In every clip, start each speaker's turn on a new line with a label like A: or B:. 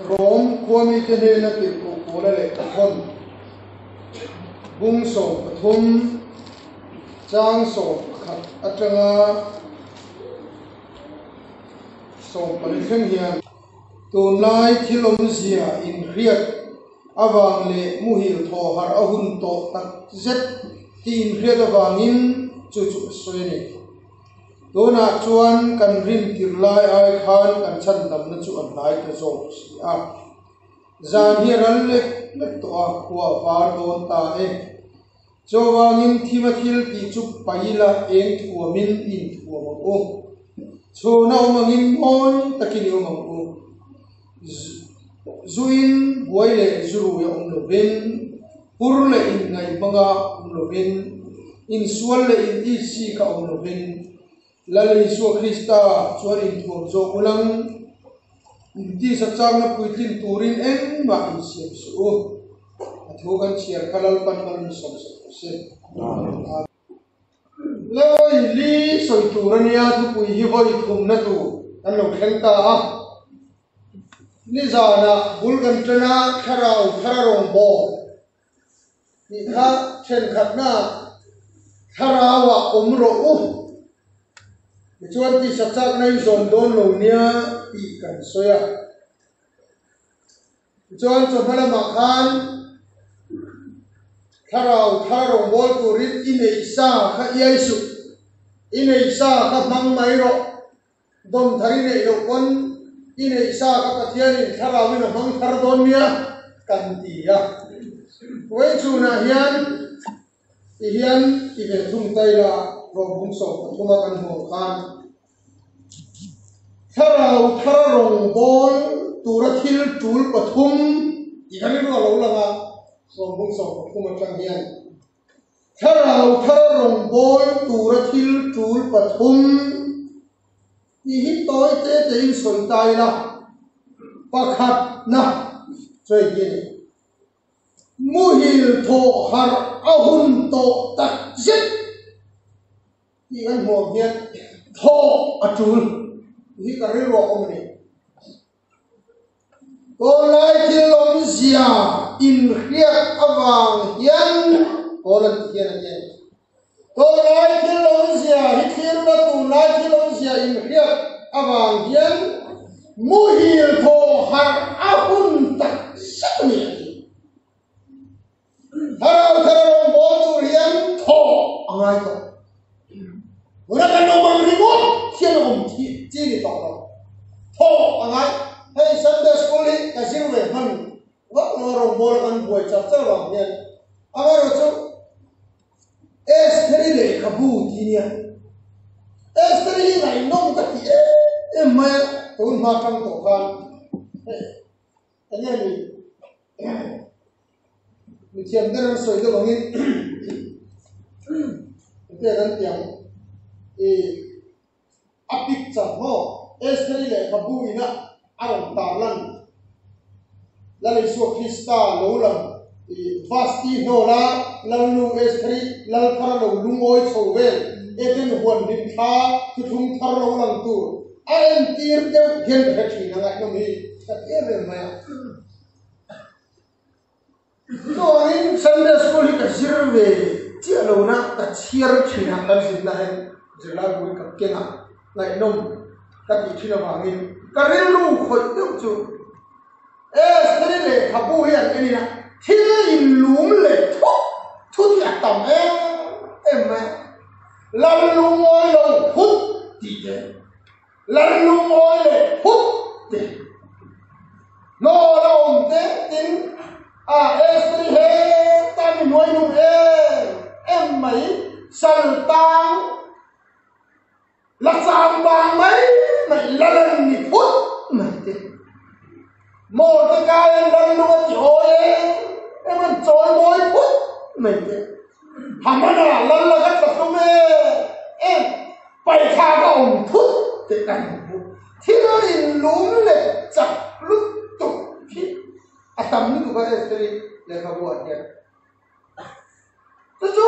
A: Rom khua mite hnena tirhkoh Paula lehkha thawn bung 13 chang 11 atanga 14 thleng hian tunlai thil awmzia inhriat avang leh muhil thaw harh a hun tawh tak zet tih inhriat avangin chu chu ka sawi a ni. Tunah chuan kan rin tir lai ai khan kan chhandamna chu a hnai ta zawk si a. Zan hi a ral lek lek tawh a, khua a var dawn ta e. Chuvangin thima thil tih chu paila eng thuamin in thuam ang u. Chhuna awm angin mawi takin i awm ang u. Zuin buai leh zurui a awm lovin, pur leh inngaih hmanga awm lovin, insual leh in itsik a awm lovin, Lal Isua Krista chuan inthuam zawk ulang, intisa chakna puitlin turin engmah insiam suh u. A thu kan chhiar kha Lalpan malsawm sak rawh se. Amen. Lawi li sawi tur a nia, thupui hi vawi thumna tur kan lo thleng ta a. Nizanah bul kan ṭan a, thlarau thar a rawn bawk tih kha ṭhenkhatnaah thlarauah awm rawh u. Tichuan tisa chakna i zawm dawn lo nia tih kan sawi a. Tichuan chawhma lamah khan thlarau thar rawngbâwl turin i neih sa kha iai suh, i neih sa kha hmang mai rawh, dawm thar i neih loh pawn i neih sa kha Pathianin thlarauin a hmang thar dawn nia kan ti a. Vawichhunah hian ti hian ti ve thung ta ila rawngbung 13 a kan hmuh khan Thlarau thar rawngbâwl tura thil ṭul pathum tih kha rilru a lo lang a, rawngbung 13 aṭang hian Thlarau thar rawngbâwl tura thil ṭul pathum tih hi tawi te tein sawi ta ila, pakhatna chu hei hi a ni. Muhil thawh harh a hun tawh tak zet. Tih kan hmuh ang hian thaw a tul tih hi ka rilru a awm a ni. Tunlai thil awmzia inhriat avang hian Paul an ti hian a ti a ni. Tunlai thil awmzia hi thlirna tunlai thil awmzia inhriat avang hian muhil thaw harh a hun tak zet a ni a ti. Thlarau thar a rawn bawl tur hian thaw a ngai tawh. Tuna kan awm ang ringawt hian a awm chi ni tawh lo. Thaw a ngai. Hei Sunday School hi ka zir ve hman vak lo a rawn bawl a kan buai char char vang hian. Amaherawhchu Estheri lehkhabu tih nia. Estheri hi ngaihnawm ka ti em em mai a, tun hma tang tawh khan. Hei. Enge ni? Mithiam ten an sawi deuh angin enge kan ti ang i a picture maw Estheri lehkhabu ina a rawn tar lan Lal Isua Krista lo lang i Vasti hnawla Lalnu Estheri Lal thar a lo lungawi chho vel Eden huan hlimthla thuthlung thar lo lang tur A entir deuh hian ka hre thin a, ngaihnawm hi ka ti em em mai a. Chuangin Sunday School hi ka zir ve chiah lo na, ka chhiar thin a, kan zirna hian zirlai bu hi ka keng a, ngaihnawm ka tih thin avangin ka rilru khawih deuh chu Estheri lehkhabu hi an en in a, thil inlum leh thut thut hi a tam em em mai a. Lal lungawi lo phut tih te, lal lungawi leh phut tih, hnawla awm te tin a Estheri he ta mi hnuai nung em em mai sal tang la chang bang mai mai lal an ni phut mai te. Mordecai an lal lung a ti awi em em an chawi mawi phut mai te. Hamana lal la ka tla hlum em em paihthak a awm thut tih ka hmu. Thil inlum leh chak lutuk hi a tam lutuk a Esther-i lehkhabu ah hian. Chu chu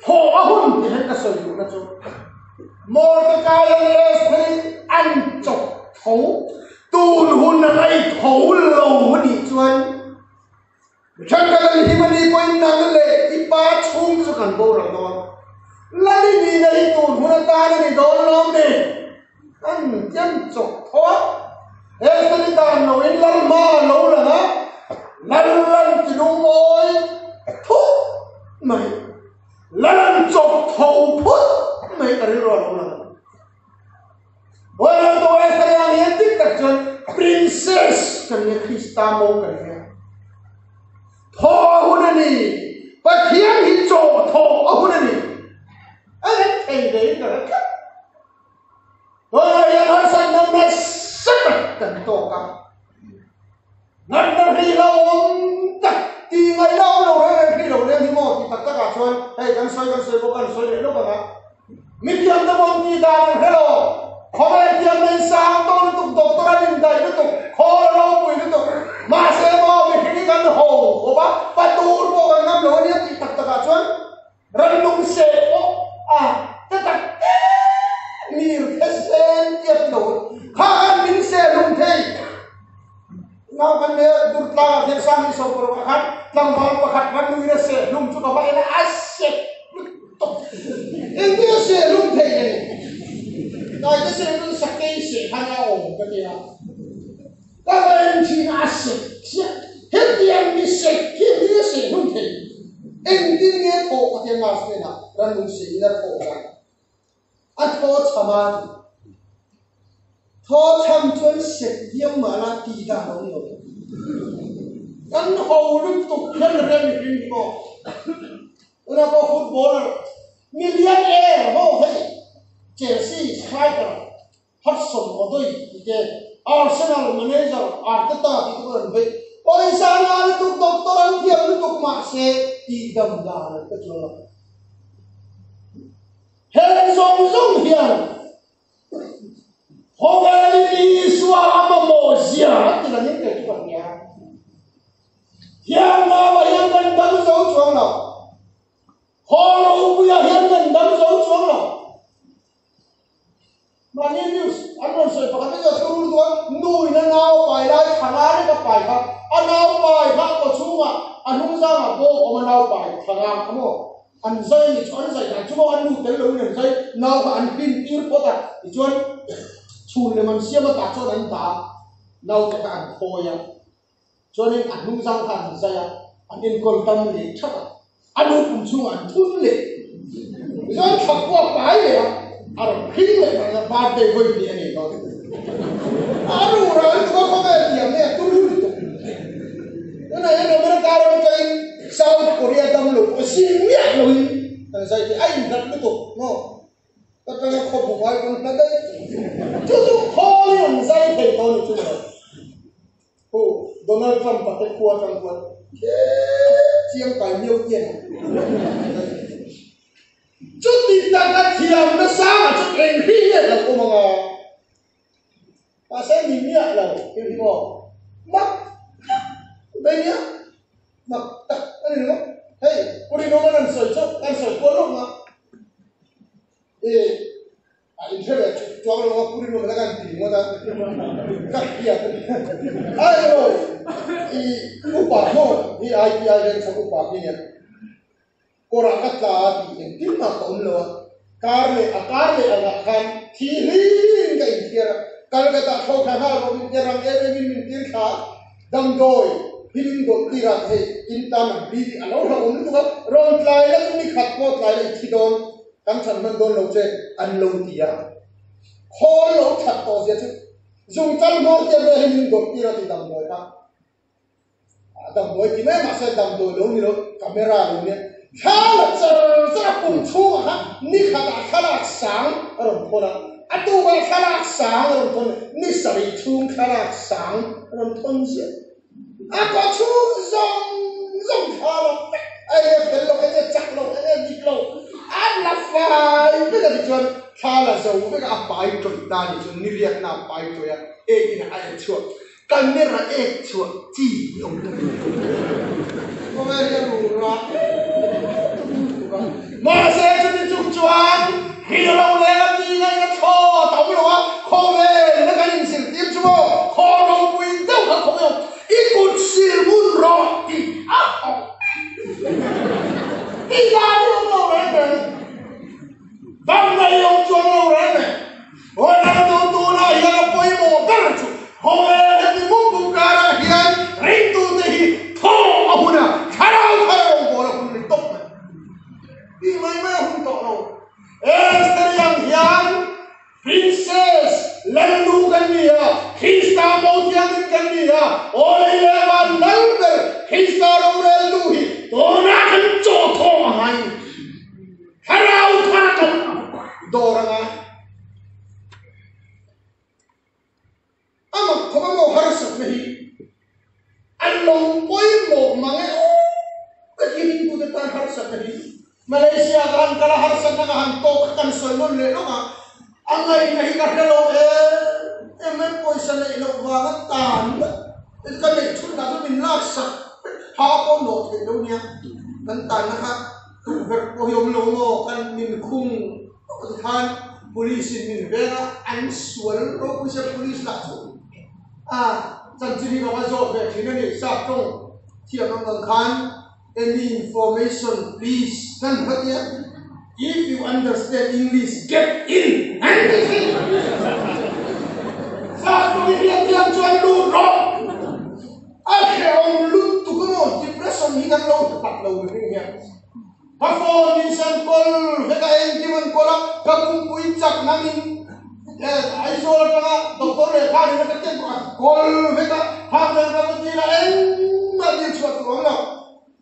A: thaw a hun tih hian ka sawi duhna chu Mordecai leh Esther-i an chawp tho tun hun a ngaih tho lo. An tian chawk tho a, he study dan lo in lal hma a lo lang a, lal an ti lungawi thut mai, lal an chawk tho phut mai ka rilru a lo lang a. Vawiin tawh Esther ang hian dik tak chuan princess kan nia Krista mo kan nia. Thaw a hun a ni, Pathian hi chaw thaw a hun a ni. A en thei ve in ka hre tlat. Tunah hian harsatna nasa tak kan tawk a. Natna hri lo awm tak tih ngaihna awm lo reng reng hri lo leng hi maw tih tak takah chuan hei kan sawi kan sawi bawk a, an sawi leh lawk ang a. Mithiam te pawh an tih dan an hre lo. Khawvel thiamna in sang tawh lutuk, doctor an indaih lutuk, khawl a ropui lutuk. Mahse maw mihring hi kan ho khawp a, patur pawh kan ngam lo a nia tih tak takah chuan Rannung seh pawh a te tak te mir the sen tiat lo kha khan min seh hlum thei. Nau kan ne dur tlang ah khian sang hi so paruk ah khan tlangval pakhat rannung in a seh hlum chu ka va en a, a seh lutuk. Engtin a seh hlum thei nge ni? Tlai te seh hlum sakei seh khan a awm ka ti a. Ka va en thin a, a sek chiah. Hetiang mi sek hi mi a seh hlum thei. Engtin nge thawh ka tia nurse hnenah rannung seh in a thawh dan. A thaw chham a ti. Thaw chham chuan sek viau mah la tih dan a awm lo. Kan ho lutuk hian rem hrim hi maw. Tunah pawh footballer millionaire ho hei Chelsea striker Hudson Odoi tih te, Arsenal manager Arteta tih te pawh an beih. Pawisa an ngah lutuk, doctor an thiam lutuk mahse tihdam dan an pe chuang lo. Heng zawng zawng hian khawvelin Isua a mamawh zia an ti langin kei chu ka hria. Thianghlimah hian kan dam zo chuang lo. Haw ropuiah hian kan dam zo chuang lo. Mahni news an rawn sawi pakhat vek a thurul duh a, nu in a nau pai lai thla nga lek a pai kha, a nau pai kha a kaw chhungah a hnung zangah bawng awm a nau pai thla nga kha maw an zai a nih chu an zai dan chu maw an nu tel loin an zai nau kha an hlin tir phawt a tichuan chhun lem an siam a tah chuan an dah a naute kha an khawi a chuanin a hnung zang kha an zai a an enkawl dam leh thap a A nu pum chhungah an thun leh. Tichuan thlakua pai leh a, a rawn hring leh mai a, birthday vawi hnih a nei dawn. A ru ral lutuk a, khawvel thiam nge a turu lutuk. Tunah hian America ram atangin South Korea dam lo pawh zing miah loin kan zai thei, a inhlat lutuk maw? Ka tanga khaw bu ngai pawn hla daih. Chu chu khawlin an zai thei dawn ni chu maw? Pu Donald Trump a te khua atang chuan chiang kai miau tian a. Chuti taka thiam nasa ah chuan eng hri nge lo awm anga? Mahse ni miah lo thil hi maw? Mak tak mai nia, mak tak a ni ringawt. Hei, Pu Rinawma an sawi chu kan sawi kual lawk nga. E. A inhre leh chuang lo a, Puri nuam la kan ti ringawt a, ka hriat a ni. Ai lo, i upa maw hi ITI reng chhak upa khi nia, kawrah ka tla a tih engtin mah ka awm lo a, kar leh a kar leh angah khan thi hlirin ka inthiar a, Calcutta tho thla nghal rawh min ti rang em em in min tir thla a, damdawi hlim dawlh tirah te hei in tan an bi tih a lo hlauhawm lutuk a, rawn tlai la chu ni khat pawh tlai la i thi dawn. Kan chhan hman dawn lo che an lo ti a, khawl lo that tawh zia chu zungchal hmawr te vel hi min dawlh tir a ti damdawi kha. A damdawi ti mai mahse damdawi lo ni lo camera lo nia thla la char char a pum chhungah kha ni khatah thlalak sang a rawn thawn a, a tukah thlalak sang a rawn thawn ni sarih chhung thlalak sang a rawn thawn ziah. A kaw chhung zawng zawng thla lo vek a enge fel lo, enge chak lo, enge dik lo a la fai vek a tichuan thla la zo vek a, a pai tawih ta ni chu niriakna a pai tawih a, ek in a ek chhuak, camera ek chhuah chi hi awm ta lo. Khawvel hi a ru ra tuk a, mahse chumi chung chuan hero leh a ti ngaihna thlawt a awm lo a, khawvel na kan inzirtir chu maw khaw ropui deuh kha khaw emaw i kut sil ngun rawh tih a awm tih dan hi awm lo reng reng, dam nei awm chuang lo reng reng. Aw nang tu tu. Lalnu kan ni a, Krista mo thianghlim kan ni a, aw lei leh van lal ber Krista roreltu hi tunah kan chaw thawh a ngai. Thlarau thar kan dawr a ngai. A mak khawp a maw harsatna hi an lo pawimawh mang e aw ka ti ringtute tan harsatna hi Malaysia ka han kal a harsatna ka han tawk kha kan sawi nawn leh lawk a, a ngaihna hi ka hre lo em em mai pawisa neih loh vanga tan ka neih chhun lah chu min laksak ha pawh nawh theih lo nia kan tanna kha tukverh pawh hi awm lo maw kan min khung Tikhan police in min veng a, an sual ropui sia police lah chu a chanchin hi ka va zawt ve thin a ni, sap tawng thiam ang ang khan any information please kan va ti a, if you understand English get in an ti thin, sap tawng i hriat thiam chuan lut rawh, a hrehawm lutuk emaw depression hi kan lo hre tak lo mihring hian. Ka phone in san kawl vek a engkim an kawl a, ka pumpui chak nangin Aizawl atanga doctor lehkha nen a ka ken pawh a kawl vek a, khang chuan ka va tir a engmah dil chhuah tur awm lo.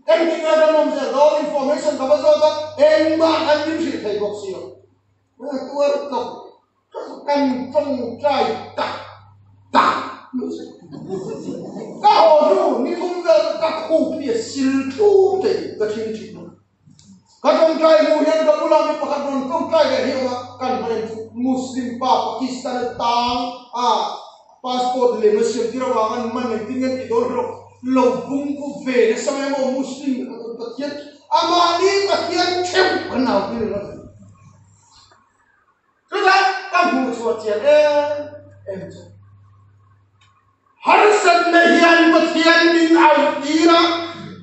A: Engtin nge kan awm zel dawn information ka va zawt a, engmah kan min hrilh thei bawk si lo. Tuar tawp Kan tawngtai tak tak ka haw hnu ni thum vel ka khup hi a sil tlum thei ka thin thin a. Ka tawngtai hnu hian ka bulah mi pakhat rawn tawngtai leh hi awm a, kan hman chu Muslim pa Pakistan a tang a passport lem a siam tir avang an man engtin nge tih dawn hlawk lo bung ku ve nasa mai emaw Muslim Pathian amahni Pathian theuh kan au tir ringawt a ni. Chutah ka hmuh chhuah chian em em chu harsatna hian Pathian min auh tir a,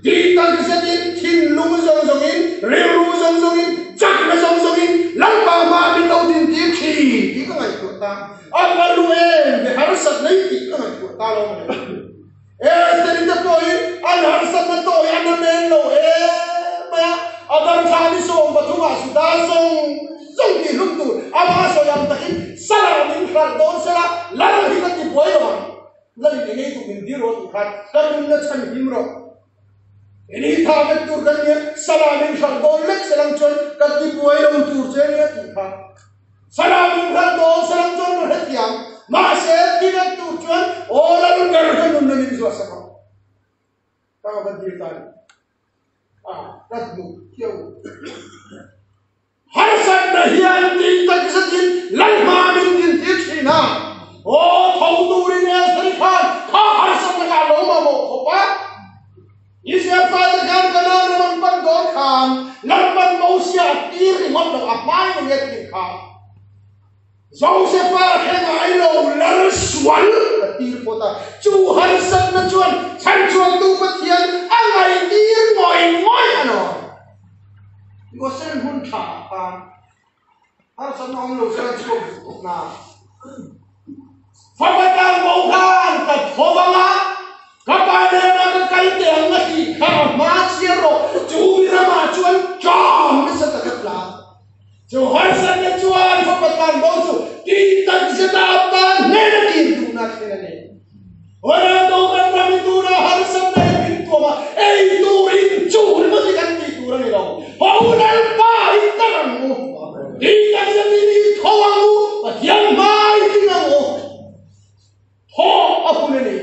A: tih tak zetin thinlung zawng zawngin, rilru zawng zawngin, chakna zawng zawngin Lalpa hma min lo din tir thin tih ka ngaihtuah ta. A va lu em ve harsatna hi tih ka ngaihtuah ta lo mai. Esther-i te pawhin an harsatna tawh hi an amen lo em mai a, a darthla ni 13 ah Juda zawng zawng tih hlum tur ama sawi ang takin salah min hralh dawn sela lal hi ka ti buai lo ang. Lalin eng ei duh min dir rawh tih khan ka nunna chhan him rawh. Ini tha vek tur kan nia, salah min hralh dawn lek selang chuan ka ti buai lo tur che nia tih kha. Salah min hralh dawn selang chuan ka hrethiam, mahse ti vek tur chuan aw lal ber kha nunna min zuah sak ang. Ka va dir ta ni. A, ka hmu khiau. Harsatna hian tih tak zetin Lalhma min din tir thin a, aw tho turin Esther-i khan kha harsatna kha a lo mamawh khawp a. Israel fate khan Kanaan ram an pan dawn khan Lalpan Mosia a tir ringawt lo, a hmai ang nge tir kha. Josefa hre ngai lo lal sual a tir phawt a, chu harsatna chuan chhanchhuaktu Pathian a ngaihtir ngawih ngawih a nawn. Gosen hun tha ah khan harsatna awm lo chuan a chhuak duh tawh na. Fapa tang bo khan ka tho vang a, ka pa nena ka kal teh ang a tih kha a hma chhiar rawh, chu mi ramah chuan ṭam nasa tak a tla. Chu harsatna chuan fapa tlan bo chu tih tak zeta a pa hnena tir duhna thlen a nei. Ronaldo kan ram i tura harsatna hi min tuam a, ei tur in chu ringawt hi kan tih tur a ni lo. Ho Lalpa hi tar ang u, tih tak zetin i tho ang u, Pathian hmai ding ang u. Thaw a hun a ni.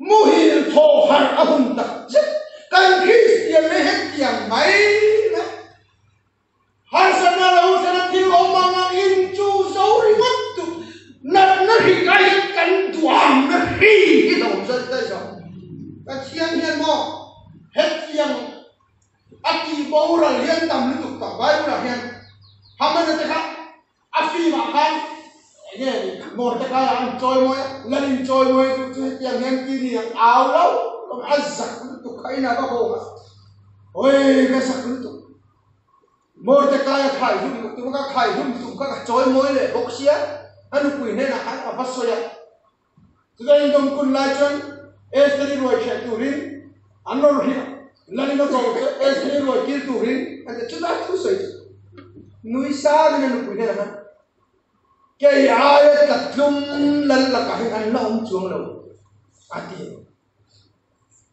A: Muhil thaw harh a hun tak zet. Kan Kristian leh hetiang mai mai. Harsatna lo thlen a thil awm ang ang in chu zo ringawt tu natna hri kai kan duamna hri hi lo awm zai zai zo. Pathian hian maw hetiang a tih boral hian tam lutuk tak Bible ah hian Hamana te kha A film ah khan enge ni Mordecai ah an chawi mawi a, Lal in chawi mawi duh chu hetiang hian ti ni ang au lo lo a zak lutuk kha inah ka hawng a, Oi ka zak lutuk Mordecai a khai hlum lutuk tum a ka khai hlum tum kha ka chawi mawi leh bawk sia a nupui hnenah khan a va sawi a. Chutah indawm kun lai chuan Esther-i ruai ṭheh turin an rawn hrilh a, Lalin a ko chu Esther-i ruai kil turin an ti. Chutah thu sawi chu. Nui sangin a nupui hnenah khan, Kei aia tlatlum lal lakah hian an la awm chuang lo, a ti.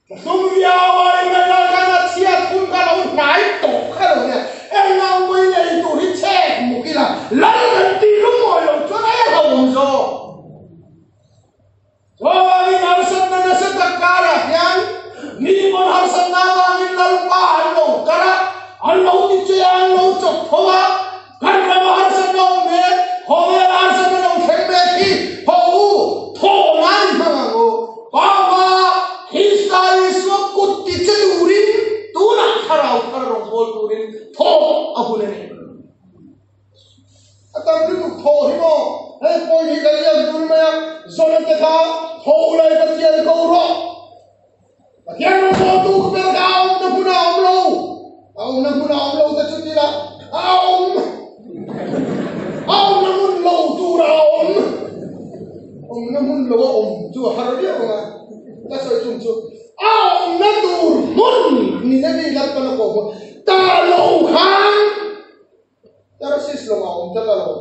A: Tlatlum viau a ingaih lai khan a chhiat hun kha lo hnai tawh kha lo nia. Engah mai nei tur hi chhek muk ila, lal kan tih lungawi lo chuan a hlauhawm zawk. Chuvangin harsatna nasa tak karah hian mi pawn harsatna avangin Lalpa an lo kar a, an lo ti che a, an lo chawp tho a, kan rama harsatna awm mek, khawvela harsatna lo thleng mek hi haw u, thaw nan i hmang ang u. Papa, Krista Isua kut ti che turin tunah thlarau thar rawngbâwl turin thaw a hun a ni. A tam lutuk thaw hi maw? Hei pawi hi ka liam dul mai a, Zona te kha tho lai Pathian ko rawh. Pathian rawngbawltu ka ber kha a awmna hmun a awm lo. A awmna hmun a awm lo te chu ti la, a awm. A awmna hmun lo tur a awm. Awmna hmun lo a awm chu a har viau ang a. Ka sawi chung chu a awmna tur hmun ni na mi Lalpan a kawh hmun ta lo khan Tarsis lawng a awm tlat a lo.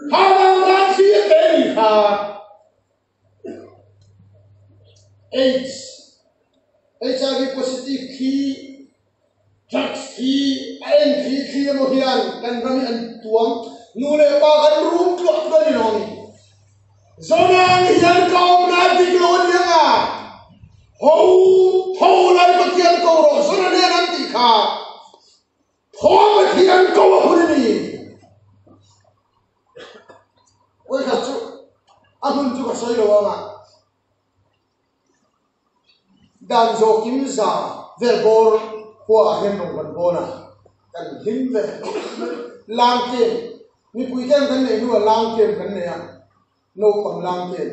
A: Kha vang khan thli a tle ni kha. AIDS, HIV positive thli, drugs thli, a eng thli thli emaw hian kan ram hi an tuam. Nu leh pa kan rum tluah tluah ni lo ni. Zonang hian ka awmna dik lo a ni anga ho tho lai Pathian ko rawh Zona nen an tih kha. Thaw Pathian ko a hun a ni. Vawikhat chu a hmun chu ka sawi lo ang a, dan zawh kim za vel bawr khua ah hian rawn kan bawn a, kan hlim ve lang kem mipui ten kan neih hnuah lang kem kan nei a, naupang lang kem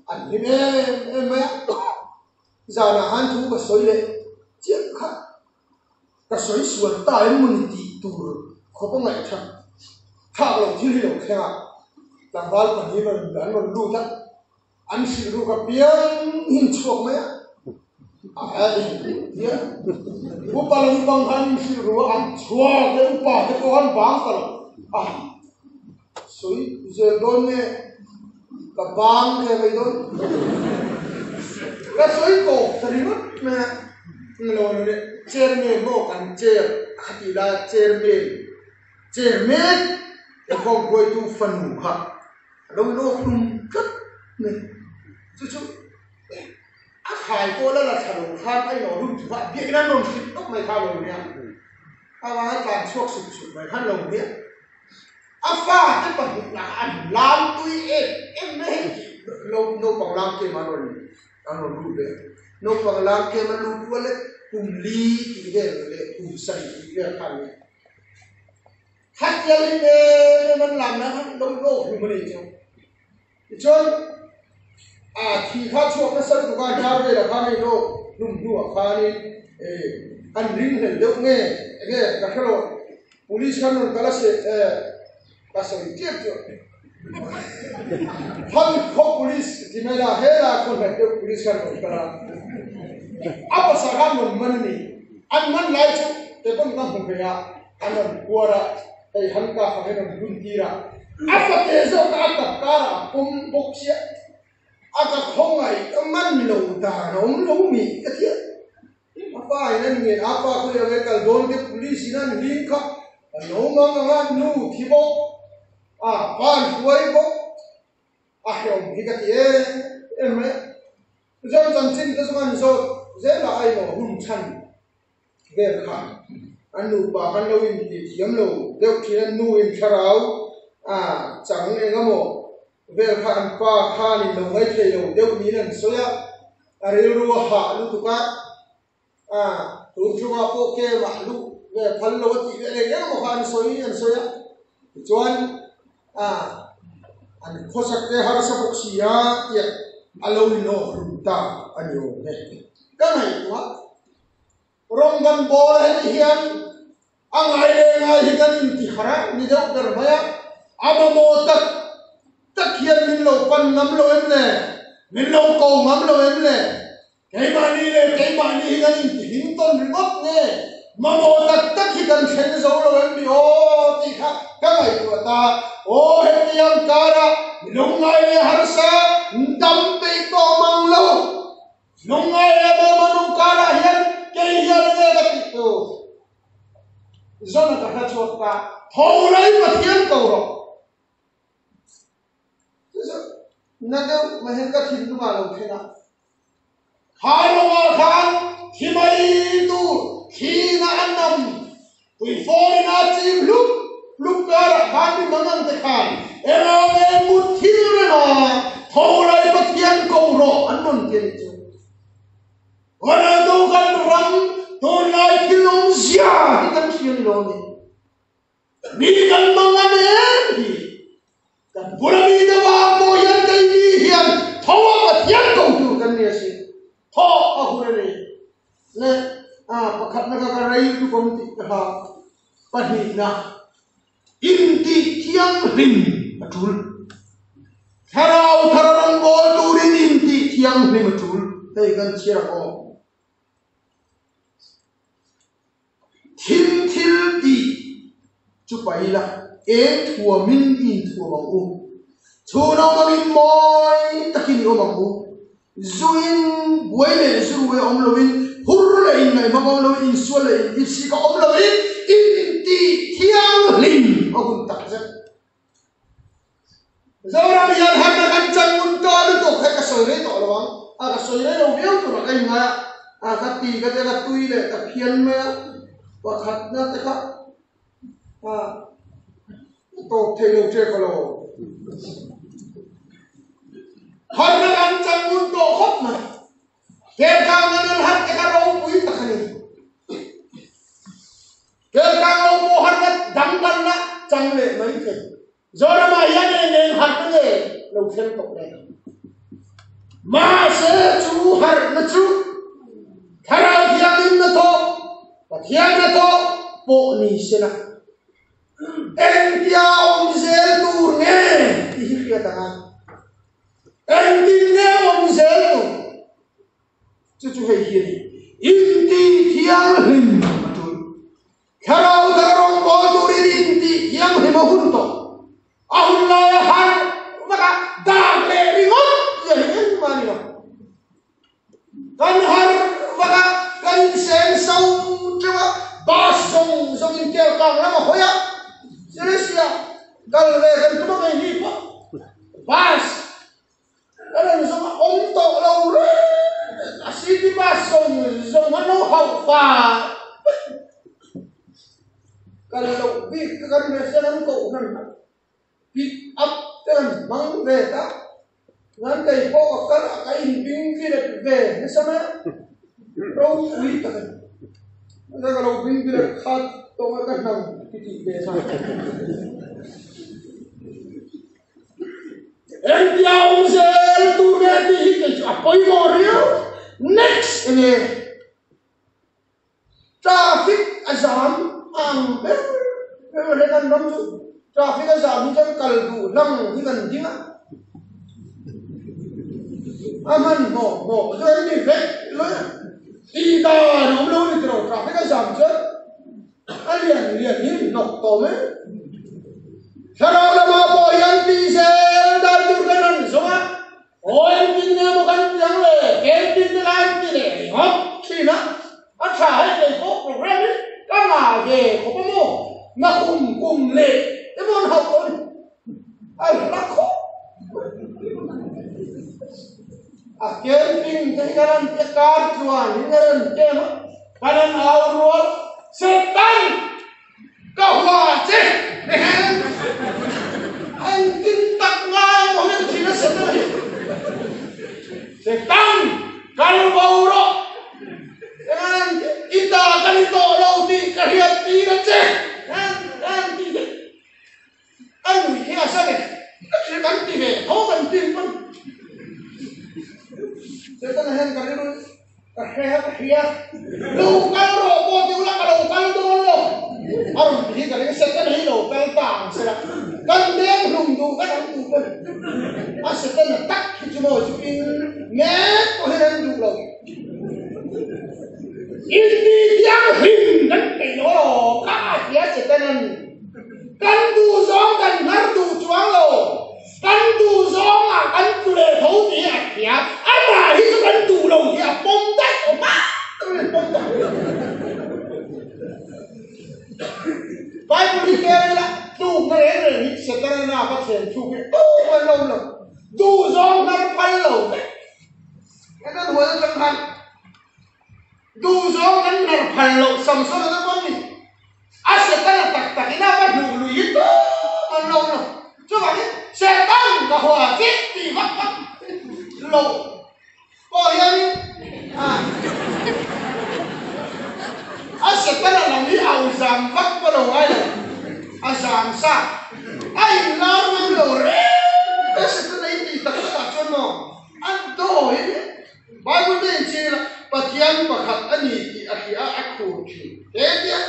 A: an hlim em em mai a, zanah khan thu ka sawi leh chiah kha. Ka sawi sual ta em mawni tih tur khawp a ngaihthlak thlak lo thil hi lo thleng a, tlangval pahnih an rawn lut a, an hrilh ruk a piang hin chhuak mai a, upa lampang khan in hrilh ru a, an chhuak leh upa te pawh an bang ta lo a, sawi zel dawn nge ka bang ve mai dawn ka sawi tawp ta ringawt mai a. Lo le chairman maw kan chair a kha tih lai a chairman chairman inkhawm hruaitu fanu kha a lo inawk hlum tlat mai chu chu a khai pawh la la thla lo khan a inawh hlum chu kha biakinn an rawn hrilh tawp mai kha a lo nia avanga tlan chhuak sup sup mai khan lo nia a fate pahnih lah an lam tui em em mai hei tih naupang lam kem an rawn An rawn lut ve. Naupang lam kem a lut rual e, kum li tih vel leh kum sarih tih vel kha an ni. Khatia lim em em an lam na khan lo lawk hlum a ni chu. Tichuan, a thi kha chhuak nasa lutuk a, hnar velah khan a inawk hlum hnuah khanin an ringhlel deuh nge enge ka hre lo. Police khan rawn kal a se Ka sawi ṭiak chu Khami khaw police ti mai la, helai khaw hnaih deuh police khan rawn kal a, a pasal khan rawn man a ni. An man lai chu kei pawn ka hmu ve a, an rawn kuar a, hei handcuff ah hian rawn bun tir a, a fate zawk kha a kap karah a pawm bawk chiah. A ka khawngaih ka man lo dan a awm lo mi ka ti a. A pa in an ngen a, pa khu eng e kal dawn te police in an hlim kha a lo mang ang a, nu thi bawk a, pa an hruai bawk a hrehawm hi ka ti em em mai a. Tichuan chanchin te chu an zawt zel a, a inawh hun chhan vel kha an nupa khan lo intih thiam lo deuh thin a, nu in thlarau a chang eng emaw vel kha an pa khanin lo ngaithei lo deuh niin an sawi a, a rilru a hah lutuk a, a tun chungah pawh kemah luh ve phal lo a tih leh eng eng emaw kha an sawi an sawi a, tichuan a an khawsak te harsa bawk si a tih a lo inawk hlum ta a ni awm e. Ka ngaihtuah rawng kan bawl a heti hian A ngai leh ngai hi kan inti harh a ni deuh ber mai a, a mamawh tak tak hian min lo pan ngam lo em le? Min lo ko ngam lo em le? Keimahni leh keimahni hi kan inti hlim tawn ringawt nge? Mamawh tak tak hi kan thleng zo lo em ni aw? chhuah ta. Aw hetiang karah lungngai leh harsa dam peih tawh mang lo. Lungngai leh bawlhhlawh karah hian kei hian nge ka tih tur? Zona ka hla chhuak ta. Tho lai Pathian ko rawh. Chu chu na deuh mai hian ka thinlungah lo thleng a. Kha rawngah khan thi mai tur thina a nam tuifawrin a chim hlup hlup karah khan mi mangang te khan engah nge mut thil reng a tho lai Pathian ko rawh an rawn ti a nih chu. Ronaldo kan ram tunlai thil awmzia hi kan hria ni lo a ni. Mi kan mang a nen hi kan bula mi te vang pawh hian keini hian tho a Pathian ko tur kan ni a si. Thaw a hun a ni. Le a pakhatna kha ka rei tuk awm tih ka hlau. Pahnihna intih thianghlim a tul. Thlarau thar rawngbâwl turin intih thianghlim a tul. Hei kan chhiar ang aw. Thil thil tih chu pai la, eng thuamin i inthuam ang u. Chhun awm angin mawi takin i awm ang u. Zuin buai leh zurui a awm loin, hur leh inngaihmang awm loin, insual leh inipsik a awm loin, intih thianghlim a hun tak zet. Zoram hian harna kan chan ngun ta lutuk hei ka sawi rei tawh lo ang, a ka sawi rei lo viau turah ka inngai a, a ka ti ka te ka tui leh ka phian mai a, pakhatna te kha a tawp thei lo che ka lo. Harna kan chan ngun tawh khawp mai. Kelkang nan an harh te kha ropui tak a ni. Kelkang lo pawh harhna dangdanna chang leh mai thei. Zoramah hian eng eng harhna nge lo thleng tawh le? Mahse chu harhna chu Thlarau Thianghlim na thawh, Pathian na thawh pawh ni sela. Engtia awm zel tur nge tih hi hriat ang a. Engtin nge awm zel tur? Chu chu hei hi a ni. Intih thianghlim a tul. Thlarau thar rawngbâwl turin intih thianghlim a hun tawh. A hun laia har vaka dak leh ringawt zia hi engmah a ni lo. Kan har vaka kan inseng so teuh a, bus zawng zawngin Kelkang lam a hawi a, Seriously-a kal ve kan tum a ngei ni pawh bus Ka rawn zawng a awm tawh lo reng a, city bus zawng zawng an lo hauh fai vek. Kal loh bik ka kan ve sian an koh hnan a, pick up te an hmang ve ta. Chuan kei pawh ka kal a, ka inbing bilet ve nasa mai a, ropui tak a ni. Mahse ka lo bing bilet khat tawng a ka hnam ti tih ve nghal. Engtia awm zel tur nge tih hi kei chu a pawimawh riau. Next enge traffic a zam a ang ber ber he kan ram chu traffic a zam hi chuan kal duh hlang hi kan ding a a hmanhmawh hmawh chu an ni vek lawih a tih dan a awm lo a ni tiraw traffic a zam chuan A lian lian hi hnawk tawh mai. Thlarau lamah pawh hian tih zel dan tur kan rawn zawng a, aw engtin nge maw kan ti ang le, camping te lai an ti leh ringawt thin a, a tha hei kei pawh program hi ka ngah ve khawp a maw, na kum kum leh te pawh an hauh tawh a ni, a hla khawp mai. A camping te hi kan rawn ti a, kar tluan hi kan rawn kem a. Kan an au rual, Satan! Ka hua che! Engtin tak ngai maw hian thin a Satan hi? Satan! Kal bo rawh! I ta ka ni tawh lo tih ka hriat tir a che! A nui hi a sa ni. Ka hria kan ti ve tho kan tin pawn. Setana hian ka rilru ka hre ka hria. Lo kal rawh pawh ti ula ka lo kal dawn lo. A rawn ti hi ka ring Setana hi lo kal ta ang sela. Kan deng hlum duh vek ang tu pawn. A Setana tak hi chu maw chu in mek pawh hian an duh lo. Inti thianghlim kan peih lo alawm. Kha a hria Setana'n. Kan duh zawng kan. tho tih hi a hria, amah hi chu kan duh lo tih a pawm daih awm a, a pawm daih. Bible hi keng ila tlukna reng reng hi Setana naka thlen thluk hi tum an lo awm lo, duh zawng hnar phal lo vek. Heta huan atang khan duh zawng kan hnar phal loh Samsona te pawh ni. A Setana tak tak ina va hnuh lui hi tum an lo awm lo. Chuvangin Setan ka hua che tih vak vak lo pawh hianin a a Setana lam hi au zam vak pawh lo ngai lo. A zam sa a inlar ngam lo reng a Setana in tih tak takah chuan maw An dawiin Bible te inchhir a, Pathian pakhat a ni tih a hria a khur thin he tia.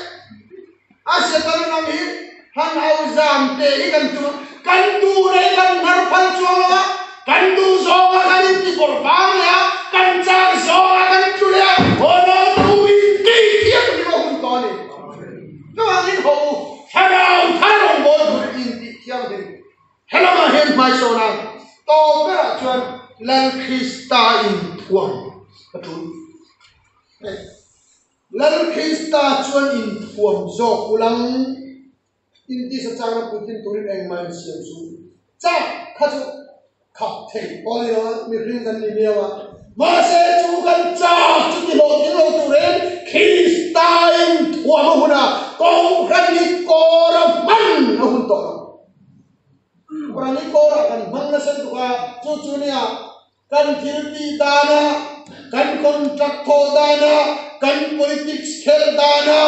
A: A Setana nang hi han au zam te hi kan tum a, kan duh rei kan hnar phal chuang lo a, kan duh zawnga kan inti bawrh vang leh a, kan chak zawnga kan tlu leh a, haw lo tu in tih thiam hi a hun tawh a ni. Chuvangin haw u, thlarau thar rawngbâwl tur intih thianghlim. Helamah hian hmaisawn a, tawp berah chuan Lal Krista inthuam a tul. Hei, Lal Krista chuan inthuam zawk ulang intisa changna puitlin turin engmah insiam chu chak kha chu khap thei pawh a ni lo a, mihring kan ni miau a. Mahse chu kan chak chu ti hlawhtling lo turin Krista inthuam a hun a, Kohhran hi kawr a hman a hun tawh lo. Kohhran hi kawr ah kan hmang nasa lutuk a, chu chu nia kan thil tih dana, kan contract thawh dana, kan politics khelh dana,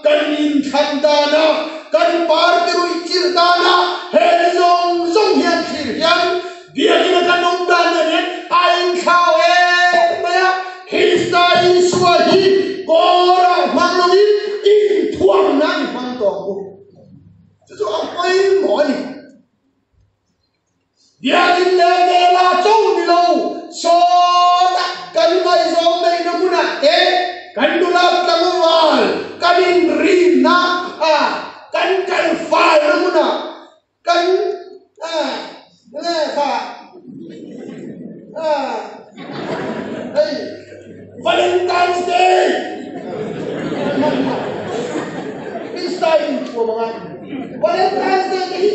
A: kan inthlan dana, kan party ruih chilh dana he zawng zawng hian thlir hian Biakina kan awm dan nen hian a inthlau em mai a, Krista Isua hi kawrah hmang lovin inthuamna i hmang tawh ang u. Chu chu a pawimawh a ni. Biakin leh Mela cho ni lo, sawta kan ngaihzawng neihna hmunah te, kan nula tlangval, kan inrinna a, kan kal faina hmunah kan a nge kha a hei Valentine's Day Krista in thuam anga Valentine's Day te hi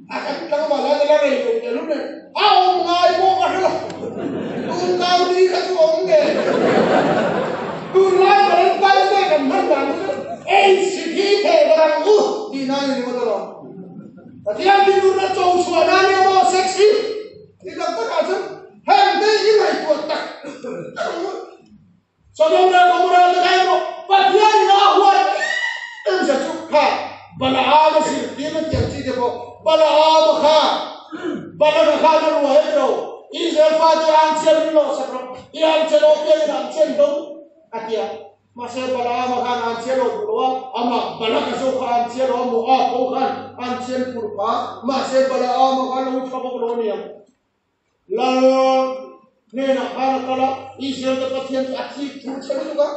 A: a kan tlangval a la rei lo te lum nen a awm ngai pawh ka hre lo tun kau ni kha chu awm nge tunlai Valentine's Day kan hman dan chu ei si thi the barang u tih nan ni ringawt alawm Pathian thinurna cho chhuah nan nia maw sex hi ti tak takah chuan heng te i ngaihtuah tak tak ang u. Sodom leh Gomorrah te kha emaw Pathian in a huat em zia chu kha Balaam a zirtirna tiang chi te pawh Balaam a kha Balak a khan a ruai a ni lo Israel fate an chhiar rin loh sak rawh i an che lo piangin an chen do a ti a. Mahse Balaama khan an chhiar lo duh lo a, amah Balaka zawk kha an chhiar lo a, Moab ho khan an chhian phurh phah a, mahse Balaama khan lo tha bawk lo a ni ang. Lal hnenah khan a kal a, Israel te Pathian chu a thik thur chhe lutuk a,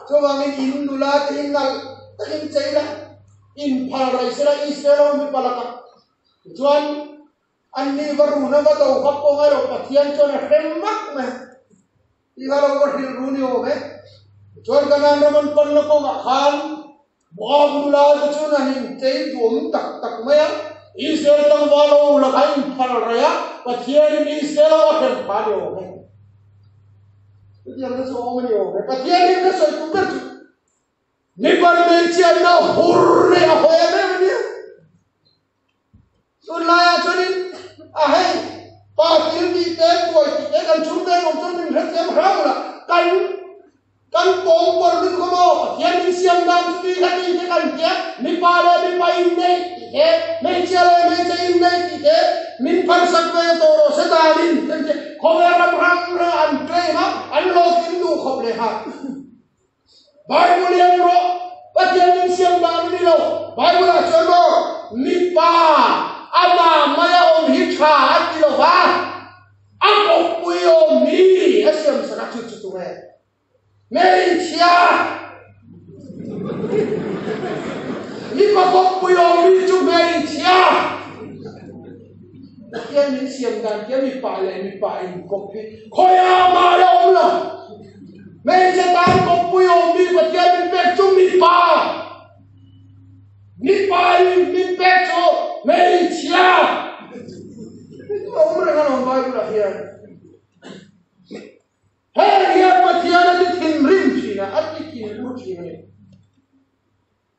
A: chuvangin in nula te hi nalh takin chei la, inphal raih sela Israel ho mipa lakah. Tichuan Anni va run a va do vak pawh ngai lo, Pathian chuan a hrem vak mai a, ti kha lo va hrilh ru ni awm e. Tichuan Kanaan ram an panna kawngah khan Moab nula te chuan an inchei duam tak tak mai a, Israel tlangval ho lakah a inphal raih a, Pathianin Israel ho a hrem phah ni awm e. Chutiang te chu a awm a ni awm e. Pathianin ka sawi tum ber chu mipa hmeichhiatna hur leh a hawi em em a nia. Tunlaiah chuanin a hei pa thil tih te, tuai tih te kan chhung te awm chuan min hrethiam hram ula, kan kan pawng pawr lutuk a maw, Pathian min siam dan chu tih kha tih te kan tia, mipa leh mipa inneih tih te, hmeichhia leh hmeichhe inneih tih te, min phalsak ve tawh rawh se danin kan tia, khawvel ram hrang hrang an claim a, an hlawhtling duh khawp leh nghal. Bible hi an rawh, Pathian min siam dan a ni lo. Bible ah chuan maw mipa amah maia awm hi tha a ti lo va, a kawppui awm hi a siam sak a, chu chu tunge? Hmeichhia! Mipa kawppui awm hi chu hmeichhia! Pathian min siam. siam dan tia mipa leh mipa inkawp hi khawiah mah la awm lo. Hmeichhe tan kawppui awm bik Pathian min pek chu mipa. Mipa in min pek chu hmeichhia. Awm reng alawm Bible ah hian. Heng hian Pathian a ti thinrim thin a, a ti thinur thin a ni.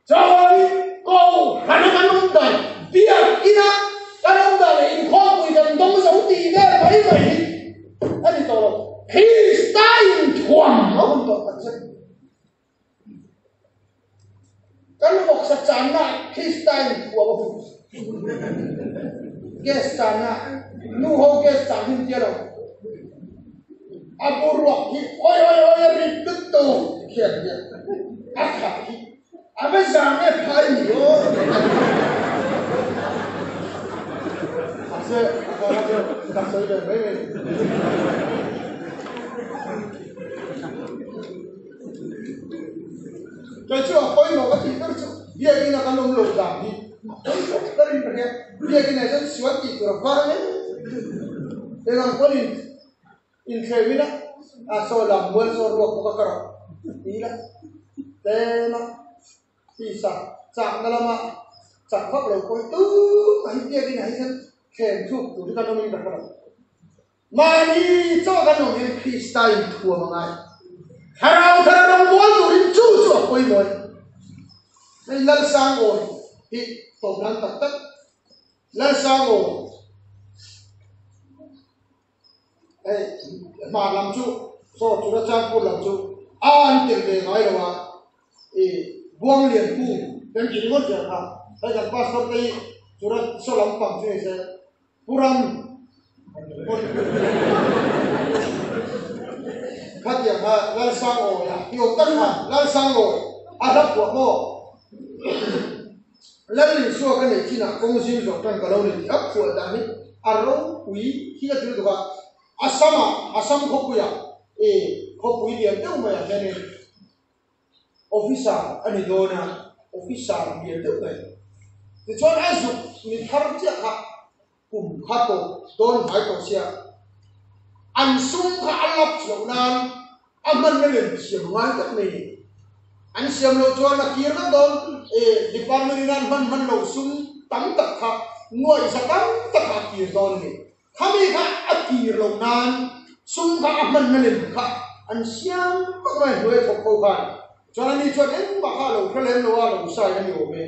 A: Chuanin Kohhran a kan awm dan, biakina kan awm dan leh inkhawmpui kan dawng zo tih vel mai mai hi a ni tawh lo. Krista inthuam a hun tawh tak zet. Kan vawksa channa Krista inthuam a hun. Gas channa, nu ho gas chan hun tia lo. A boruak hi oi oi oi a rit lut tawp khian hian a khat hi a va zang e phai ni aw. Mahse a kawng chu ka sawi ve mai mai. Kei chu a pawimawh ka tih ber chu biakina kan awm lo dan hi a pawimawh berin ka hria. Biakina chuan sual tih tur a var em eng ang pawhin Inthleuhin a, a saw lam mual saw ruak bawk a ka rawh ti ila tlema tisa chakna lama chak vak lo pawh hi tum a hi biakin ah hian thlem thuk tur hi kan awmin ka hre lo. Mahni chaw kan awm hian Krista inthuam a ngai. Thlarau thar a rawngbâwl turin chu chu a pawimawh a ni. Hei Lalsangawi hi tawp nan tak tak Lalsangawi Hei hmar lam chu saw tura Chandpur lam chu a an tel ve ngai lo a, i Buanglian kung kan ti ringawt zel kha, hei kan pastor te hi tura saw lam pang chu ni se Puram an ti ringawt. Khatiang kha Lalsangawia ti awm tak kha Lalsangawi a hla phuah maw? Lal Isua ka neih chinah kawng zim zawh tan ka lo ni tih a phuah dan hi a ropui hi a ti lutuk a. Assam-ah, Assam khawpuiah i khawpui lian deuh maiah hianin officer a ni dawn a, officer lian deuh mai. Tichuan a zuk ni thar chiah kha kum kha tawp dawn hnai tawh sia, an sum kha a lapse loh nan a hmanna lem siam ngai vek mai ni. An siam loh chuan a kir vek dawn e, department in an hman hman loh sum tam tak kha nuaihza tam tak kha a kir dawn a ni. Khami kha a kir loh nan sum kha a hmanna lem kha an siam vek mai hnuai thawk ho khan. Chuan ani chuan engmah kha a lo hre lem lo a, lo sign a ni awm e.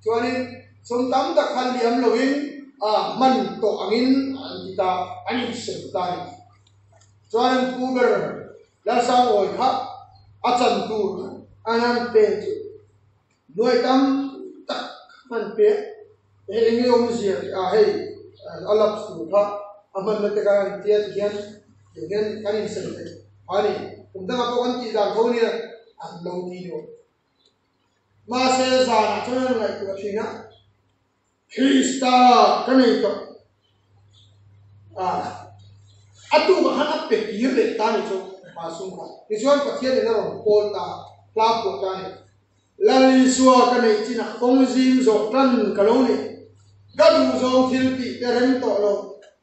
A: Chuanin sum tam tak khan liam loin a hman tawh angin an ti ta, an insem ta a ni. Chuan an pu ber Lalsangawi kha a chan tur an han pe chu nuai tam tak hman pe a, hei enge awmzia tih ah hei a lapse tur kha a hmanna te khan an tia ti hian tiang hian kan insem theih a ni. Kum dangah pawh kan tih dan tho nia an lo ti deuh. Mahse zanah chuan an ngaihtuah thin a, Krista ka nei tawh a, a tukah khan a pe kir leh ta ni chu pa sum kha. Tichuan Pathian in a rawn kawl ta, hla phuah ta ni. Lal Isua ka neih chinah kawng zim zawh tan ka lo ni. Ka duh zawng thil tih te rem tawh lo.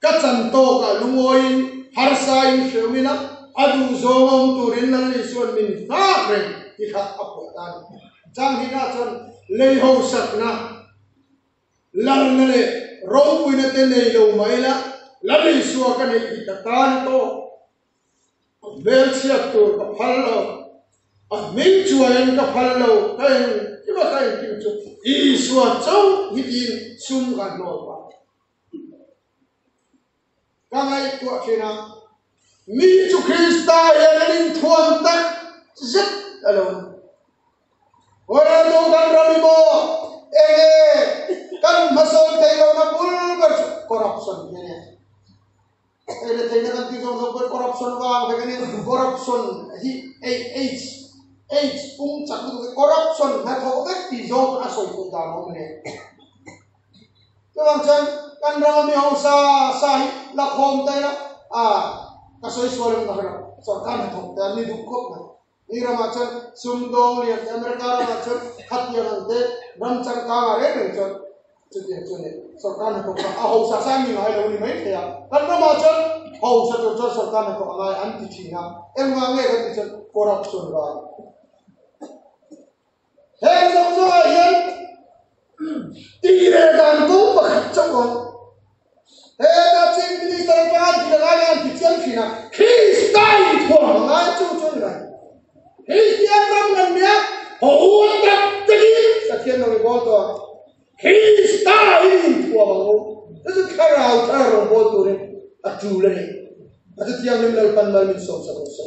A: Ka chan tawkah lungawiin harsa in hreuh ila, a duh zawng awm turin Lal Isua'n min nghak reng ti kha a phuah ta a ni. Changhinah chuan lei hosakna, larna leh ropuina te nei lo mah ila, Lal Isua ka neih hi ka tan tawk. A hmelchhiat tur ka phal lo, a hming chuaiin ka phal lo, ka engkim a ka engkim chu Isua chauh hi tiin sum ka hnawl pah. Ka ngaihtuah thin a, mi chu Krista hian an inthuam tak zet a lo ni. Orlando kan ram i maw? Enge kan hmasawn theih lohna bul ber chu corruption hi a nia. Hei le theihna kan tih zawng zawng pawh corruption vang vek a nia. Corruption hi H H pung chak lutuk hi corruption hnathawh vek tih zawng pawn a sawi theih dan a awm a nia. Chuvang chuan kan rama mi hausa sa hi la khawm ta ila a ka sawi sual em ka hre lo. Sorkar hnathawk te an ni duh khawp mai. Ni ramah chuan sumdawng lian te America ramah chuan khatiang ang te ram changkang ah reng reng chuan. Chutiang chu ni, sorkar hnathawk kha a hausa sang ni ngai lo ni mai thei a, kan ramah chuan hausa tur chuan sorkar hnathawk a ngai an ti thin a, engvang nge kan tih chuan corruption vang. Heng zawng zawngah hian tih leh dan kawng pakhat chauh awm. Heta Chief Minister atanga an tih a ngai an ti chiang thin a, Krista inthuam a ngai chu chu a ni mai. Kristian ram kan nia, haw tak takin Pathian lo i bawl tawh a, Krista in inthuam ang u. Chu chu thlarau thar rawn bawl turin a tul a ni. A chu thianghlim Lalpan mal min sawmsak rawh se.